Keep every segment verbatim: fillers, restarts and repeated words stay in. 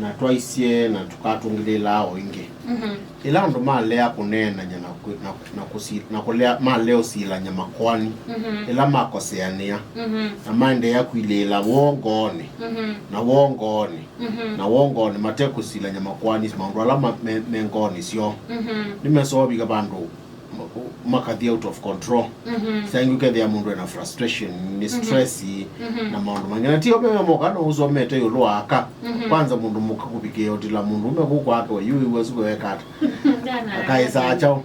Na twaisye na tũkatũngĩlĩĩlaa o ĩngĩ. Mhm. Ĩla andũ malea kũneenany'a na, kũ- na, na, kũsi- na kũlea malea ũsilany'a makoani, mhm, ĩla makoseanĩa, mhm, na maendeea kwilĩĩla woo ngoonĩ, mhm, na woo ngoonĩ, mhm, na woo ngoonĩ, mate kũsilany'a makoani maũndũ ala ma- me, me ngoonĩ syoo, mhm, nĩmesoovika vandũ makathi out of control. Mhm. Saa ingĩ ũkethĩa mũndũ ena frustration, nĩ, mhm, stress, mhm, na maũndũ mangĩ. Na ti o meme moka, no ũsomete ĩũlũ wa aka. Mhm. Kwanza mũndũ mũka kũvikĩa ũtila mũndũ ũme kũkũ ake, we yu wĩw'a suko weka ata? Ndana. Akaĩsaa kyaũ?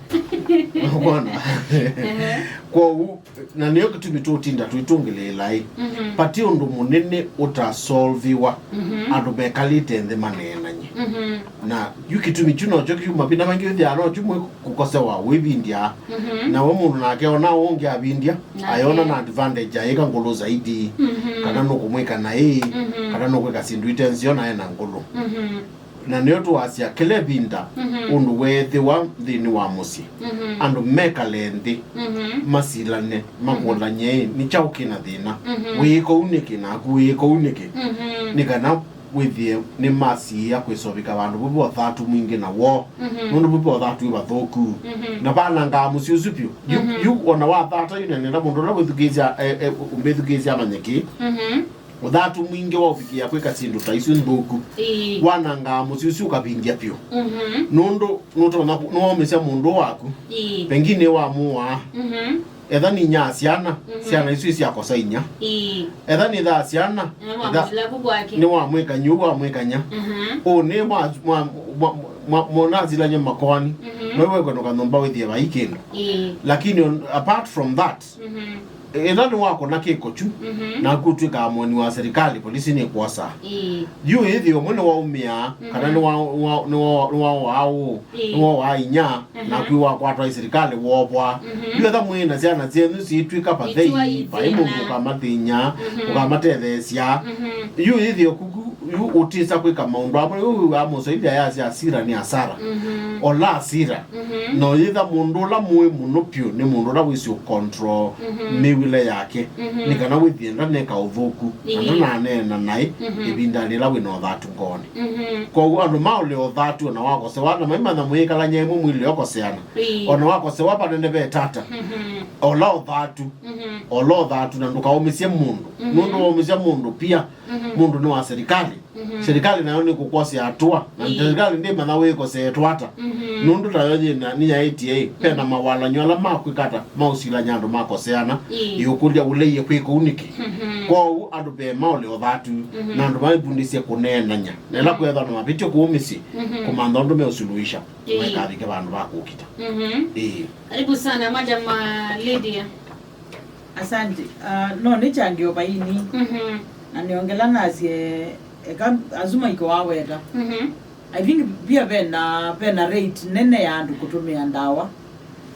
Ũkwona? Ehe. Kwoou, na nĩyo kĩtumi tũtinda tũitũngĩlĩĩla ĩ. Mhm. Pati ũndũ mũnene ũtasolviwa, mhm, andũ mekalĩte nthĩ maneenany'e. Mhm. Na yu kĩtumi kyu nokyo kyu mavinda maingĩ wĩthĩaa no kyu mwĩ kũkosewa wĩvindya. Mhm. Na we mũndũ nake ona ũngĩ avindya, nake ayona na advantage ayĩka ngũlũ zaidi, mhm, kana nũkũmwĩka naĩ, mhm, kana nũkwĩka syĩndũ ite nzeo naĩ na ngũlũ. Mhm. Na nĩyo tũwasya kĩla ĩvinda, mhm, ũndũ weethĩwa nthĩnĩ wa mũsyĩ, mhm, andũ mekale nthĩ, mhm, masilane, mhm, makũlany'e, "Nĩ kyaũ kĩna thĩna? Mhm. Wĩĩka ũu nĩkĩ? Naku wĩĩka ũu nĩkĩ?" Mhm. Nĩ kana wĩthĩe nĩmasiĩa kwĩsovika vandũ vu ve ũthatu mwingĩ na woo. Mhm. Nũndũ vu ve ũthatu wĩ vathũku. Mhm. Na vanangaa mũsyĩ ũsu vyũ. Yu, mhm, yu ona wathata yu nenenda mũndũ ũla wĩthukĩĩsya, e, e, ũmbĩthukĩĩsya amanye kĩ. Mhm. Ũthatu mwingĩ wa ũvikĩa kwĩka syĩndũ ta isu nthũku. Ĩĩ. Wanangaa mũsyĩ ũsu ũkavindya vyũ. Mhm. Nũndũ nũtonya kũ- nĩwaũmĩsya mũndũ waku. Ĩĩ. Pengine wamũaa. Mhm. Etha nĩ inya syana, mhm, syana isu isyakosa inya. Ĩĩ. Etha nĩ thaa syana, nĩwamũsila ku kwake. Nĩwamwĩkany'a ũu wamwĩkany'a. Mhm. Ũũ nĩ mwa- mwa- mwa- mwa- mwa- mwasilany'a makoani. Mhm. Noiwe kwenda kanyũmba wĩthĩe vai kĩndũ. Ĩĩ. Lakini on- apart from that, mhm, etha nĩwakũna kĩko kyu, mhm, naku ũtw'ĩkaa mũeni wa serikali, polisi nĩkwosaa. Ĩĩ. Yu ĩthĩ ũmwe nĩwaumĩa, kana, mhm, nĩwa- nĩwa- nĩwa- nĩwaũaa ũũ, ĩĩ, nĩwoaa inya, mhm, naku wakwatwa ĩ serikali woovwa. Mhm. Yu etha mwĩ na syana syenyu siitw'ĩka pathei, vai mũndũ ũkamathĩny'a, mhm, ũkamatetheesya. Mhm. Yu ĩthĩ ũkuku, yu ũtisa kwĩka maũndũ amwe, yu wĩw'aa Mũswahili ayasya, "Hasira ni hasara." Mhm. Ola hasira. Mhm. No yĩtha mũndũ ũla mũĩ mũno vyũ nĩ mũndũ ũla wĩsĩ ũcontrol, mhm, mĩw'ĩle yake, mhm, nĩ kana wĩthĩe ndaneka ũthũku, na, ĩĩ, ndananeena naĩ, mhm, ĩvindanĩ yĩla wĩ na ũthatu ngoonĩ. Mhm. Kwoou andũ maũlea ũthatu, ona wakosewa, na maimanya mwĩkalany'a ĩmwe mwĩlea ũkoseana. Ĩĩ. Ona wakosewa vanene ve tata. Mhm. Ola ũthatu. Mhm. Ola ũthatu na ndũkaũmĩsye mũndũ. Mhm. Nũndũ waũmĩsya mũndũ pia, mhm, mũndũ nĩ wa serikali. Mhm. Serikali nayo nĩkũkosea atũa, na, ĩĩ, serikali ndĩmanya wĩkosee ata. Mhm. Nũndũ tayo yĩna nĩyaĩtye ĩ, pena, mhm, mawalany'o ala makwĩka ata maũsilany'a andũ makoseana, ĩĩ, ĩũkũlya ũleie kwĩka ũu nĩkĩ? Mhm. Kwoou andũ ve maũlea ũthatu, mhm, na andũ maivundĩsye kũneenany'a. Na ĩla, mhm, kwĩthwa na mavĩtyo kũu mĩsyĩ, mhm, kũmantha ũndũ meũsuluhisha, ĩĩ, maikavike vandũ va kũkita. Mhm. Ĩĩ. Karibu sana, Madam, uh, Lydia. Asante. Ah, no nĩkyange o vaini. Mhm. Na nĩongela nasye, eka asu maiko waweta. Mhm. I think pia vena, vena rate nene ya andũ kũtũmĩa ndawa.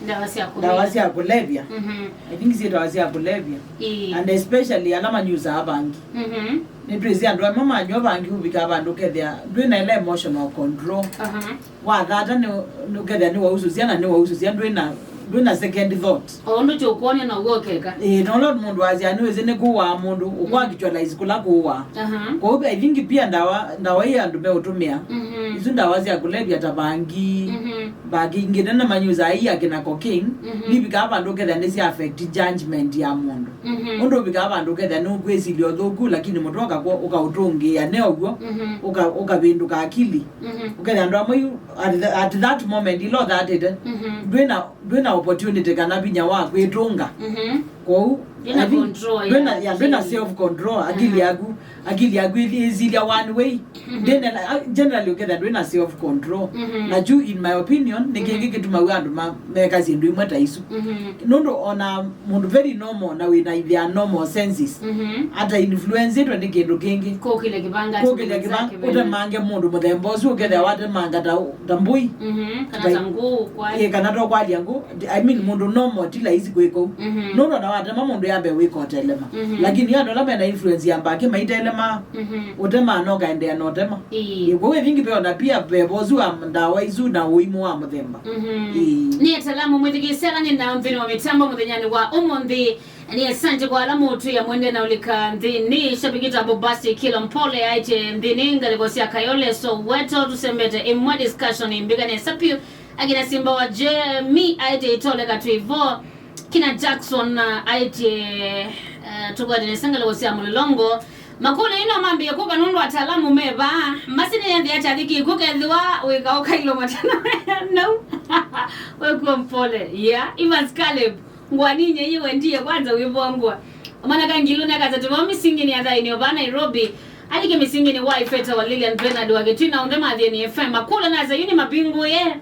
Ndawa sya, ndawa kũlevya, sya kũlevya. Mhm. I think syĩ ndawa sya kũlevya. Ĩĩ. And especially ala manyusaa vangi. Mhm. Nĩtwĩsĩ andũ amwe manywa vangi ũvikaa vandũ ũkethĩa ndwĩ na ĩla emotional control. Aha. Wathata nĩ, nĩ ũkethĩa nĩwausũsya na nĩwausũsya, ndwĩ na, ndwĩ na second thought. O ũndũ kyũkwonĩa now'o ũkeka. Ĩĩ, na ũla mũndũ wasya nĩwĩsĩ nĩ kũũaa mũndũ, ũkwa, mhm, actualize kũla kũũaa. Aha. Kwoou I think pia ndawa, ndawa ii andũ meũtũmĩa, mhm, isu ndawa sya kũlevya ta vangi, mhm, vangi ingĩ nene manyusaa ii akĩna cocaine, mhm, nivikaa vandũ ũkethĩa nĩsya affect judgment ya mũndũ. Mhm. Ũndũ ũvikaa vandũ ũkethĩa nũkwĩsilya ũthũku, lakini mũtwe ũkakwa-, ũkaũtũngĩĩa, nĩ ũw'o, mhm, ũka-, ũkavĩndũka akili. Mhm. Ũkethĩa andũ amwe yu, at the, at that moment, ila ũthatĩte, mhm, ndwĩ na, ndwĩ na opportunity kana vinya wa kwĩtũnga. Mhm. Kwoou, ndwĩ na, I think, control ndwĩ na, ya, ya, ndwĩ na feeling, self control, akili, mhm, yaku, akili yaku ĩthi-, ĩsilya one way. Mhm. Ndĩna, generally ũkethĩa ndwĩ na self control. Mhm. Na kyu, in my opinion, nĩ kĩngĩ, mhm, kĩtumawa andũ ma-, meka syĩndũ imwe ta isu. Mhm. Nũndũ ona mũndũ very normal na wĩna their normal senses, mhm, ata influenceĩtwe nĩ kĩndũ kĩngĩ. Kũkĩlya kĩvanga, kũkĩlya kĩvanga, ũtemange mũndũ mũthemba ũsu, ũkethĩa watemanga ta, ta mbũi. Mhm, kana ta ngũũ, kwali. Ĩĩ, kana to kwalya ngũũ. I mean, mũndũ normal ti laisi kwĩka ũu. Mhm. Nũndũ ona watema mũndũ yambe wĩka ũtelema. Mhm. Lakini andũ ala mena influence ya mbakĩ maitelema, mhm, ũtemaa na ũkaendeea na ũtema. Ĩĩ. Ĩĩ, kwoou I think ve ona pia ve vosu wa ndawa isu na ũimũ wa mũthemba. Mhm. Ĩĩ. Nĩ atalamu mwĩthikĩĩsya ala nĩ nao nthĩnĩ wa mĩtambo mũthenyanĩ wa ũmũnthĩ. Ni asante kwa ala mũtwĩa mwende na ũlika nthĩnĩ. Shabiki ta Bobasi Kilo Mpole aĩtye nthĩnĩ ngalĩko sya Kayole Soweto, tũsembete ĩmwe discussion mbĩka nesa piũ. Akina Simba wa Jemi aĩtye itoleka twĩvo. Kina Jackson, uh, aĩtye, uh, tũkwete nesa ngalĩko sya mũlolongo. Makũlyo ino mambĩe kũka nũndũ ataalamu me vaa. Masini yathi achathi kĩkw'ũ kethĩwa wĩka ũkailo matana nau. Wekuo Mpole. Yeah, Evans Caleb. Ngwaninye iye wendie kwanza wĩvongwa. Omana ka ngilu na kazati vao misingini ya thaini ova Nairobi. Alike misingini wa ifeta wa Lilian Bernard wa Gitui na unde Mathieni F M. Makũlyo na Zayuni mapingũe.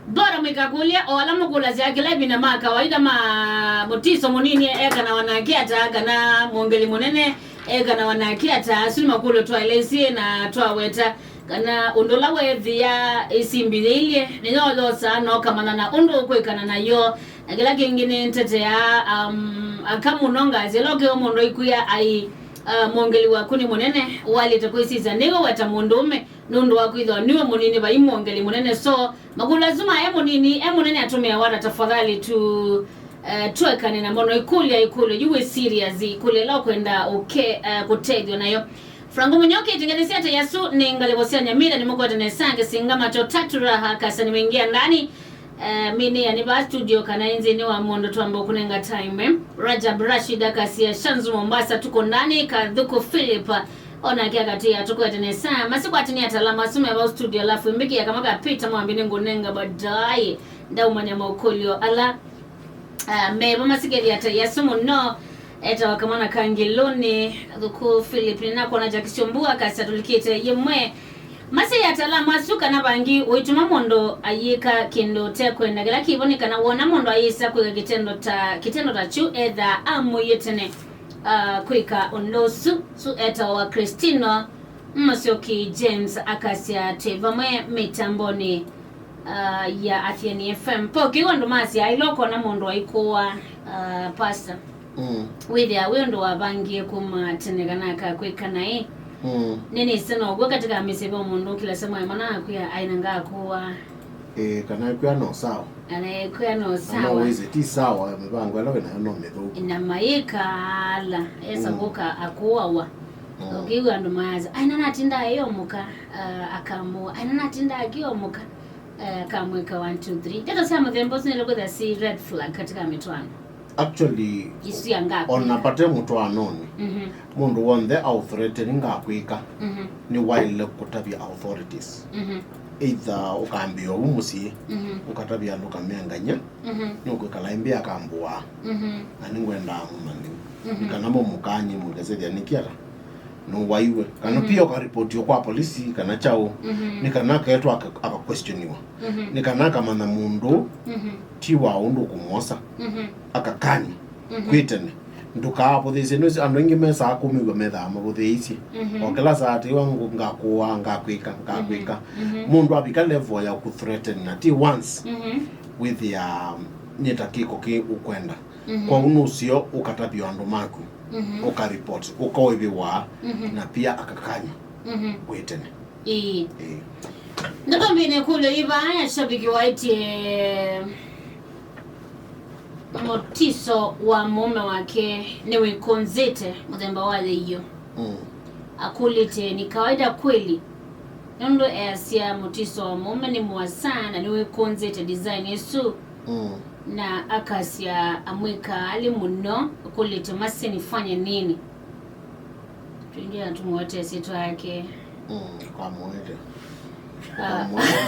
Bora mũikakũlye o ala mũkũlasya kĩla ĩvinda ma kawaida ma mũtiso mũnini ekanawa nake ata, kana mwongeli mũnene ekanawa nake ata. Asu nĩ makũlyo twaeleisye na twaweta kana ũndũ ũla weethĩa ĩsimbi yĩilye nĩyo yosaa na ũkamanya na ũndũ ũkwĩkana nayo. Na kĩla kĩngĩ nĩ ntetea, um, aka mũno ngasya ĩla ũkeo mũndũ aikwĩa ai, uh, mwongeli waku nĩ mũnene, walĩte kwĩsisya nĩwe weta mũndũũme nũndũ wa kwĩthĩwa nĩwe mũnini vai mwongeli mũnene. So makũlyo asu ma e mũnini, e mũnene atũmĩa wata tafadhali tu, eh, tũekane namo. No ikũlya, ikũlyo yu wĩ serious, ikũlyo ĩla ũkwenda ũke, eh, kũtethw'a nayo. Franco Munyoki, tingethesya ata yasu nĩ ngalĩko sya Nyamira, nĩ mũkwete nesa ngĩsinga macho tatu raha kasa nimeingia ndani. Eh, mi nĩ yani va studio kana nthĩnĩ wa mũndũ twamba ũkũnenga time, eh. Rajab Rashid akasia Shanzu Mombasa tuko ndani, Kathuku Philip, onake akatwĩa tũkwete nesa. Masikwatini ataalamu asu me vau studio, alafu mbĩkĩa kama ka Peter Mwambi nĩngũnenga baadaye. Ndaumanya maũkũlyo ala, ah, me vau masikĩthya ta yasu mũno. Etawa Kamwana Kangiluni, Thuku Philip, nĩnakwona Jackie Syombu akasya tũlikĩte yĩmwe. Masya ataalamu asu kana vangi ũituma mũndũ ayĩka kĩndũ ũtekwenda. Kĩla kĩvo nĩ kana wona mũndũ ayĩsa kwĩka kĩtendo ta, kĩtendo ta kyu, etha amũie tene, ah, kwĩka ũndũ ũsu. Su etawa Christino Mũsyoki James akasya twĩ vamwe mĩtambonĩ, ah, ya Athiani F M. Po kĩu andũ masya ĩla ũkona mũndũ aikũa, ah, pastor. Mm. Wĩthĩaa wĩ ũndũ wavangie kuma tene kana akakwĩka naĩ. Mm. Nĩnĩsĩ now'o katika mĩsyĩ va mũndũ ũkĩlasya mwaĩ mwana akwĩa aĩ na ngakũa. Ĩĩ, kana ekwĩa no sawa. Kana ekwĩa no sawa. Na no wĩsĩ ti sawa, mĩvango ĩla wĩ nayo no mĩthũku. Na mayĩkaala, esa, mm, kũka akũawa. Mm. Ũkĩw'a andũ mayasya, aĩ na natindaa ĩ o mũka, ah, akamũa. Aĩ na natindaa akĩ o mũka, eh, akamwĩka one, two, three. Ndeto sya mũthemba ũsu nĩla kwĩthĩa si red flag katika mĩtwaano. Actually, isu ya ngakwĩka. Ona vate mũtwaanonĩ, mhm, mũndũ w'onthe authreateni ngakwĩka, mhm, nĩwaĩle kũtavya authorities. Mhm. Either ũkambĩĩa ũu mũsyĩ, mhm, ũkatavya andũ kamengany'a, mhm, nĩũkwĩkala ĩmbĩ akambũaa, mhm, na nĩngwendaa mũmanye, mhm, kana mũmũkany'e mũkesethĩa nĩkĩ ata nũwaiwe. Kana, mhm, pia ũkaripotio kwa polisi kana kyaũ, mhm, nĩ kana aketwa aka-, akaquestioniwa. Mhm. Nĩ kana akamanya mũndũ, mhm, ti wa ũndũ kũmwosa. Mhm. Akakany'a, mhm, kwĩ tene. Ndũkaavũthĩĩsye nĩsĩ andũ aingĩ mesaa kũmĩw'a methaa mavũthĩĩisye. Mhm. O kĩla saa tĩwa ngũ-, ngakũaa, ngakwĩka, ngakwĩka. Mhm. Mhm. Mũndũ avika level ya kũthreaten na ti once, mhm, wĩthĩa nĩ ta kĩko kĩ ũkwenda. Mhm. Kwoou nũseo ũkatavya andũ maku, mhm, ũkaripoti, ũkaĩvĩwa, mhm, na pia akakany'a, mhm, kwĩ tene. Ĩĩ. Ĩĩ. Ndoto mbĩnĩ kũlyo ivaa ya shabiki waĩtye mũtiso wa mũũme wake nĩwĩkũnzĩte mũthemba wa thĩio. Mm. Akũlĩte, ni kawaida kweli? Nũndũ easya mũtiso wa mũũme nĩ mũasa na nĩwĩkũnzĩte design ĩsu. Mm. Na akasya amwĩka alĩ mũno, kũlĩte masi nifanye nini? Twingĩ na tũmũete syĩtwa yake. Mm, kwamũete. Ah. Kwamũete.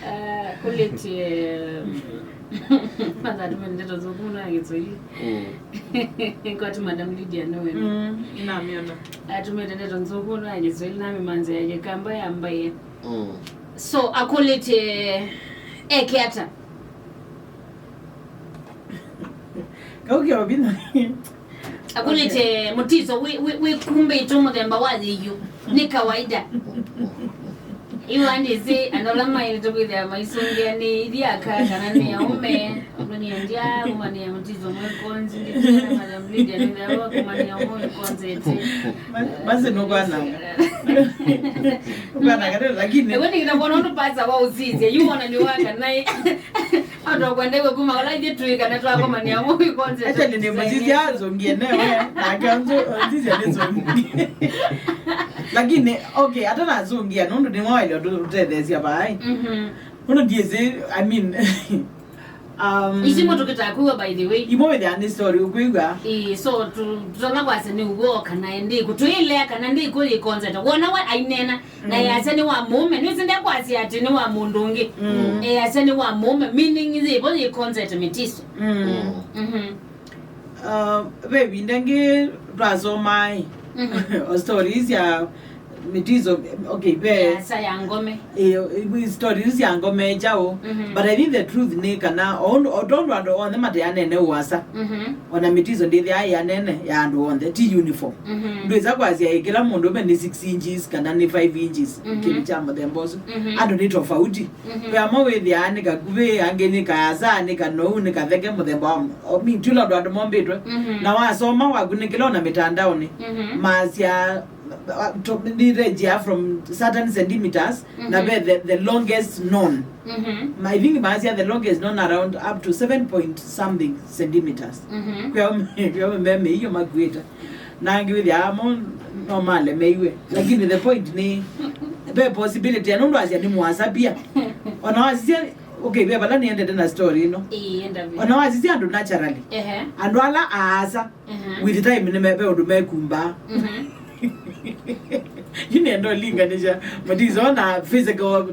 Ah, kũlĩte, matha atũme ndeto nzũku mũno ya Kiswahili. Mm. Kwati Madam Lydia nĩwe. Mm, namĩona. Atũmĩte ndeto nzũku mũno ya Kiswahili, namĩmanzĩa ya Kĩkamba ya mbaie. Mm. So, akũlĩte eke ata? Kau kĩovina. Akũlĩte mũtiso wĩ, wĩ, wĩkumbĩtwe mũthemba wa thĩio. Nĩ kawaida. Yu andĩsĩ andũ ala maĩlĩte kwĩthĩa maisũngĩa nĩ ithyĩ aka kana nĩ aũme. Ũndũ nĩendya kũmanĩa mũtiso mwĩkonzi, ndĩsĩ na Madam Lydia nĩthĩawa kũmanĩa ũmwe wĩkonzete. Basi nũkwananga. Ũkwananga leo, lakini ĩwe nĩkĩta kuona ũndũ pasa wa ũsisya, yu wona nĩ waka naĩ. Tũkwenda iwe kuma ũla ithyĩ twĩ kana twakomania mũi concert. Actually, nĩ mũsisya azũngie newe, nake onzu onzisya nĩ zũngi. Lakini, okay, ata nazũngia, nũndũ nĩ mwaĩle ũtũtetheesya vaai. Mhm. Nũndũ ndiĩsĩ, I mean, um, Ici mo tũkĩtaa kwĩw'a, by the way. Imo wĩthĩa nĩ story ũkwĩw'a. Ĩĩ, so tu-, tũtonya kwasya nĩ ũw'o kana ndĩ kũ-, twĩlea kana ndĩ kũ yĩ concert. Wona wa ainena, na Mm. easya nĩ wa mũũme, nĩsĩ ndekwasya atĩ nĩ wa mũndũ ũngĩ. Mm. Easya nĩ wa mũũme, meaning yĩvo yĩ concert Mĩtiso. Mm. Mm. Mhm. Uh, ve ĩvinda ĩngĩ twasomaa, ĩ. Mhm. O stories ya Mĩtiso, okay, ve Easa ya ngome. Ĩĩ, stories ya ngome kyaũ. Mhm. But I think the truth nĩ kana, o ũndũ, o tondũ andũ onthe mateanene ũasa, Mhm. ona Mĩtiso ndĩthĩaa ĩanene ya andũ onthe, ti uniform. Mhm. Ndwĩsa kwasya ĩ kĩla mũndũũme nĩ six inches kana nĩ five inches, Mhm. kĩndũ kya mũthemba ũsu. Mhm. Andũ nĩ tofauti. Mhm. Ve amwe wĩthĩaa nĩ kakuvĩ, angĩ nĩ kaasa, nĩ kanou, nĩ katheke, mũthemba wa, I mean, ti ũla ũndũ andũ mombĩtwe. Mhm. Na wasoma wakunĩkĩla ona mĩtandaonĩ, Mhm. maasya, uh, to-, nĩ range ya from certain centimeters, na Mhm. ve the, the longest known. Mhm. I think maasya the longest known around up to seven point something centimeters. Mhm. Kwĩ aũme, kwĩ aũme me mĩio makuĩte. Na angĩ wĩthĩaa mo no malemeiwe. Lakini the point nĩ, ve possibility, ya nũndũ asya nĩ mũasa pia. Ona wasisya, okay, ve vala nĩendete na story ĩno. Ĩĩ, enda vĩu. Ona wasisya andũ naturally. Ehe. Andũ ala aasa, Ehe. with time nĩ me-, ve ũndũ mekumbaa. Mhm. Yu nĩenda ũlinganisha Matiso na physical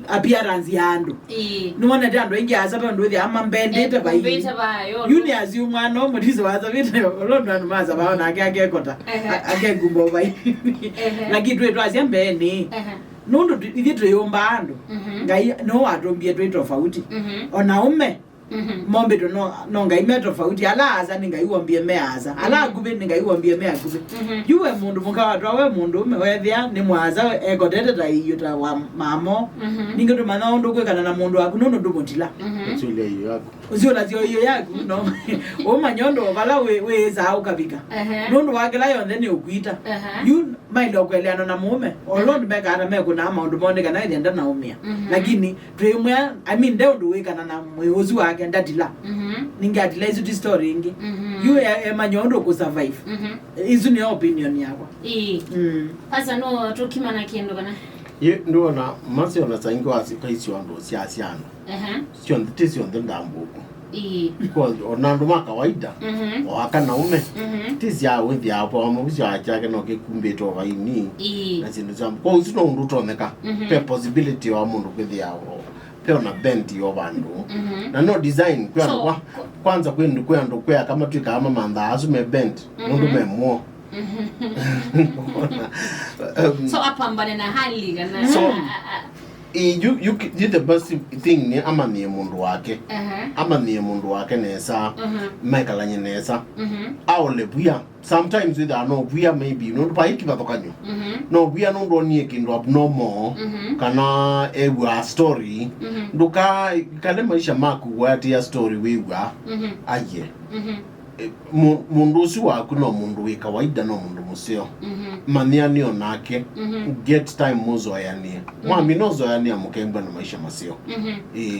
appearance ya andũ. Ĩĩ. Nĩwonete andũ aingĩ asa ve ũndũ wĩthĩa mambendete vai. Ekumbĩte vayo. Yu nĩ asiu mwana ũmwe Matiso wasavĩte, ũla ũndũ andũ masavaa nake akekota. Ehe. A-, akekumba vai. Ehe. Lakini twĩ twasya mbeenĩ. Ehe. Nũndũ tu-, ithyĩ twĩyũmbaa andũ. Mhm. Ngai nĩwe watũmbie twĩ tofauti. Mhm. Ona ũme Mhm. mombĩtwe no, no Ngai me tofauti. Ala asa nĩ Ngai wombie me asa. Ala Mhm. akuvĩ nĩ Ngai wombie me akuvĩ. Mhm. Yu we mũndũ mũka watwa we mũndũ ũme wethĩa nĩ mwasa ekotete ta iyo ta wa mamo. Mhm. Ningĩ ndũmanya ũndũ kwĩkana na mũndũ waku nũndũ ndũmũtila. Mhm. Ũsiũlya iyo yaku. Ũsiũlasya iyo yaku, no. Ũmanya ũndũ o vala wĩ, wĩĩsaa ũkavika. Ehe. Nũndũ wa kĩla yonthe nĩ ũkwita. Ehe. Yu maĩle kũeleana na mũũme. Olo Ehe. nĩmekaa na mekũnaa maũndũ moo nĩ kana ĩthĩa ndanaũmĩa. Mhm. Lakini twĩmwĩa, I mean, nde ũndũ wĩkana na mwĩĩ ũsu wake ndatila. Mhm. Ningĩ atila, isu ti story ĩngĩ. Mhm. Yu e-, emanya ũndũ kũ survive. Mhm. Isu nĩyo opinion yakwa. Ĩĩ. Mm. Asa no tũkimana kĩndũ kana? Ĩ, ndĩwona maseo na saingĩ wa sikaisyo andũ syasya andũ. Ehe. Syonthe, ti syonthe ndambũku. Ĩĩ. Because ona andũ ma kawaida, Mhm. o aka na ũme, Mhm. ti sya wĩthĩa po mũvisi wa kyake no kĩkumbĩte o vaini. Ĩĩ. Na syĩndũ sya. Kwa ũsu no ũndũ ũtonyeka. Mhm. Pe possibility wa mũndũ kwĩthĩa o pe ona bent yo vandũ. Mhm. Na no design, kwĩ andũ So, kwa, kwanza kwĩ andũ, kwĩ andũ kwĩ aka matwĩkaa mamanthaa asu me bent, nũndũ Mhm. me muo. Mhm. Um, So apambane na hali kana So, a, a, a. Ĩ, yu, yu, yu the best thing nĩ amanyĩe mũndũ wake. Aha. Amanyĩe mũndũ wake nesa. Mhm. Mekalany'e nesa. Mhm. Aole vwia. Sometimes wĩthaa no vwia maybe. Nũndũ vai kĩvathũkany'o. Mhm. No vwia nũndũ onie kĩndũ abnormal. Mhm. Kana ew'a story. Mhm. Ndũka, kale maisha maku watia story wĩw'a. Mhm. Aye. Mhm. Eh, mu-, mũndũ ũsu waku no mũndũ wĩ kawaida, no mũndũ mũseo. Mhm. Manyĩanĩ o nake. Mhm. Get time mũzoeanĩe. Mhm. Mwamina ũzoeanĩa mũkembwa na maisha maseo. Mhm. Ĩĩ.